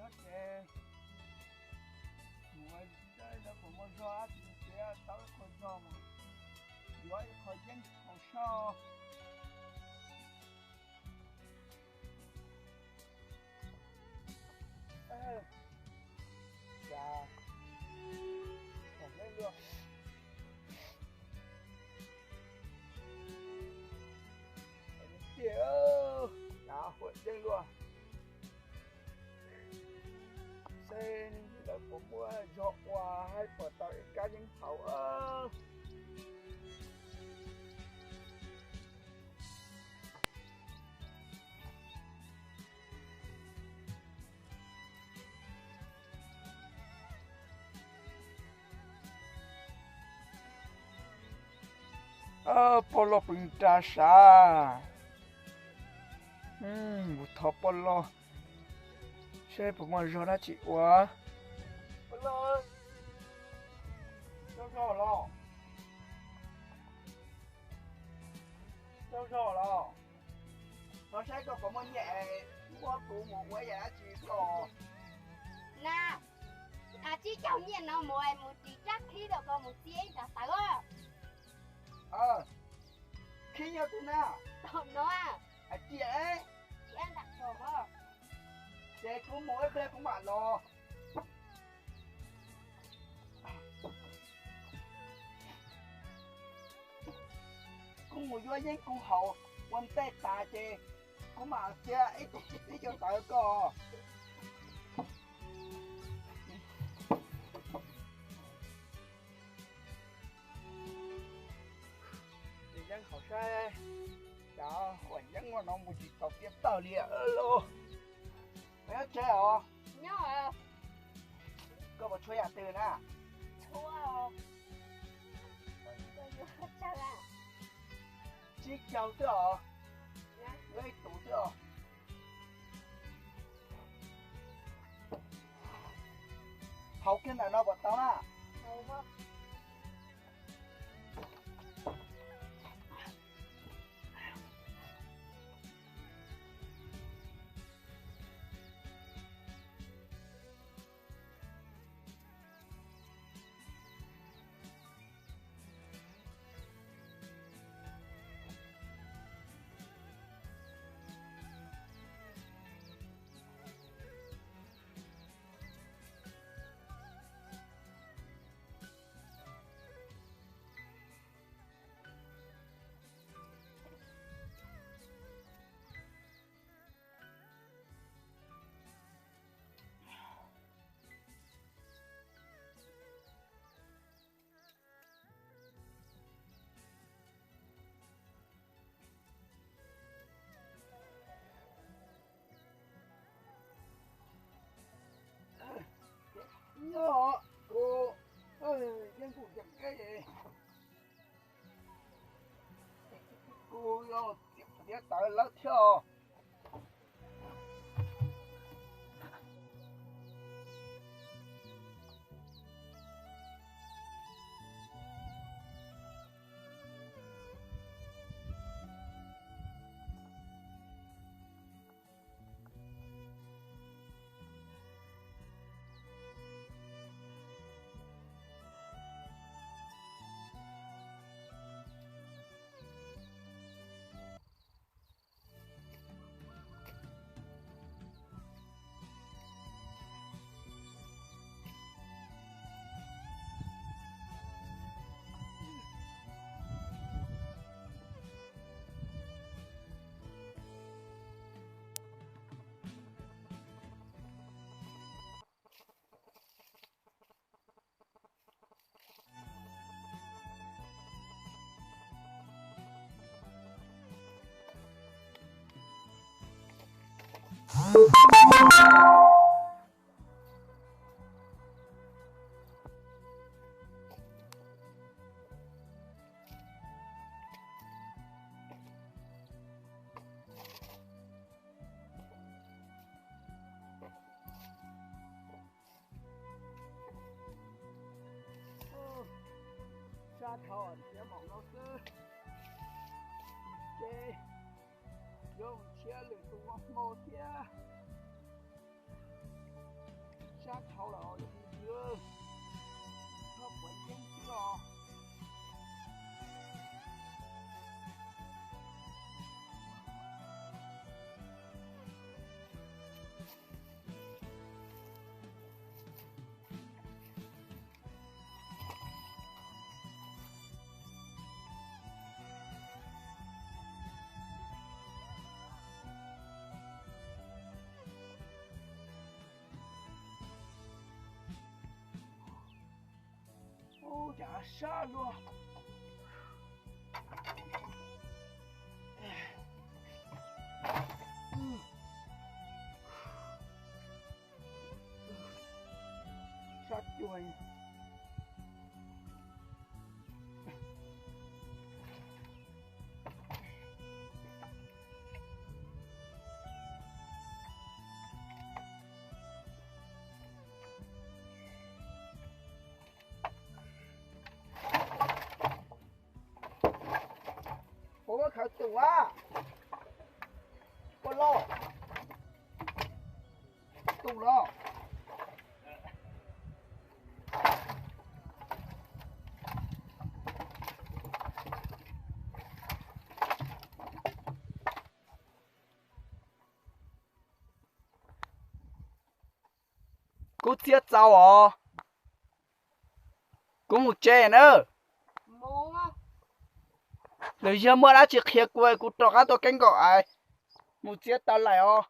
Ces mus ua zog, puas muaj zog dab tsi tias tau ib qho zog mus yuav ib qho yeeb haus sab. Cas, cas yeeb luaj. Tiag, cas huam yeeb luaj. Seb lawv puas muaj zog ua, hais puas tau ib kab yeeb haus. Poj loj pw nra sav. Mus thov poj loj seb puas muaj zog dab tsi ua. Poj loj, tau zog los? Tau zog los? Los saib koj puas muaj nyiaj es muab kuv mus ua yam dab tsi koj. Na, nqa tsib caug nyiaj no mus es mus ris rab khib rau koj mus txiav ib nrab tawv. Khib nyob twg na? Tom no. Hais tias, ces kuv mus ib pliag kuv mam los. Kuv mus yuav yeeb kuv haus ua ntej tas ces kuv mam txiav ib co tawv koj. Yeeb haus saib, cas huam yeeb ua no mus tsis tau tiaj tawg li lauj. Nyob tsev os? Nyob. Koj puas tshuav yam twg na? Tshuav. Tsib caug twb os. Leb tus twb os. Haus kiag ntawm no puas tau na? Nyob kuv yeej kuj yeem es kuv los tiav tawv lawm thiab. Sab dhau tiav npaum no xwb, ces yuav mus nrhiav lwm tus ua hmo thiab. Cav sab luaj. Sab cua. Puas muaj khaws tus a? Puas loj? Tus los. Kuv txiav txaus os. Kuv mus tsev na. Lwm yog muaj dab tsi qhia kuv, kuv rov qab tuaj keeb nkaum es mus txiav tau lawm os.